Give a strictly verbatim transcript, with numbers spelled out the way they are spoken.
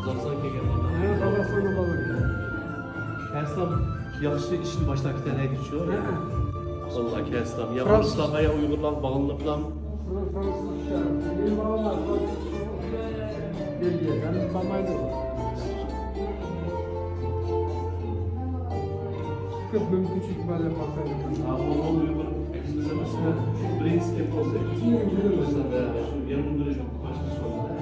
قازاقىستان كەلگەن بالىلار. ھە، قازاقىستاندىن بالىلار كەلگەن. كەلسەم ياخشى ئىشنى باشلاپ كېتەلەيدۇ شۇ. ھە. ۋاللا كەلسەم يا رۇسلارغا يا ئۇيغۇرلارغا باغلىنىپلا. كۆپ مۇمكىنچىلىك بار دەپ باقساڭىز. ھا، ئۇيغۇر بىرىنچى كەپ بولسا، شۇ يەنە بىر باشقىسى بولمىدى.